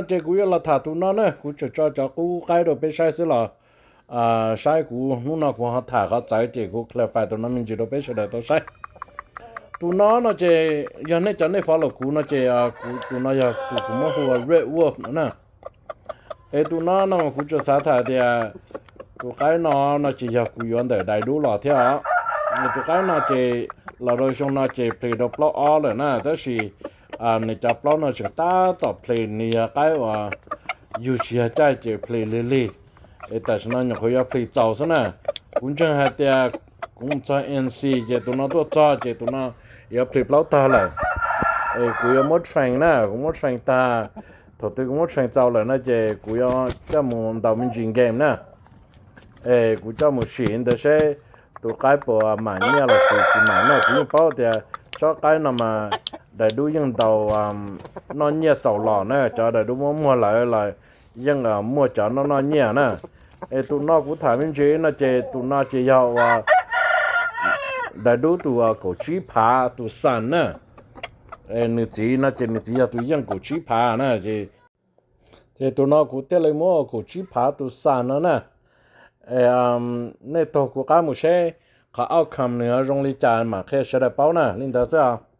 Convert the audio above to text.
Ces kuv yuav los tham tus no na, kuv tsuas tso cov qub qaib rau peb saib xwb los saib, kuv hnub no kuv ho tham qhov txawv ces kuv clarify tus no me ntsis rau peb sawv daws tau saib. Tus no no ces yog nej cov nej follow kuv no ces tus no yog tus kuv muab hu ua Red Wolf no na. Es tus no no mas kuv tsuas xav tham tias tus qaib no no ces yog kuv yuav ntawm daim duab los thiab os. Tus qaib no ces los rau xyoo no ces play rau plaub ob lawm na, tab sis nws cov plaub no tseem tab tom play, nws yog qaib uas yug tsis yog caij ces play lig lig. Es tam sim no nyuam qhuav yuav play txaus xwb na. Kuv ntseeg hais tias kuv mus txog N C ces tus no tuaj txog ces tus no yuav play plaub tag lawm. Es kuv yuav muab train na, kuv muab train tag. Thaum twg kuv muab train txaus lawm no ces kuv yuav coj mus ntaus me ntsis game na. Es kuv coj mus sim ntawd seb tus qaib puas mam nyiaj los sis tsis mam na. Kuv yeej paub tias tsob qaib no mas daim duab yeej ntaus noj nyiaj txaus los na, cov daim duab muab muag lawm los yeej muaj cov noj noj nyiaj na. Es tus no kuv tham me ntsis no ces tus no ces yog uas daim duab tus kaum tsib phav tus Sun na. Nws txiv no ces nws txiv yog tus yeej kaum tsib phav na. Ces tus no kuv thiaj li muab kaum tsib phav tus Sun no na. Nej taug kuv qab mus seb qhov outcome nws zoo li cas mam qhia sawv daws paub na, li ntawd xwb.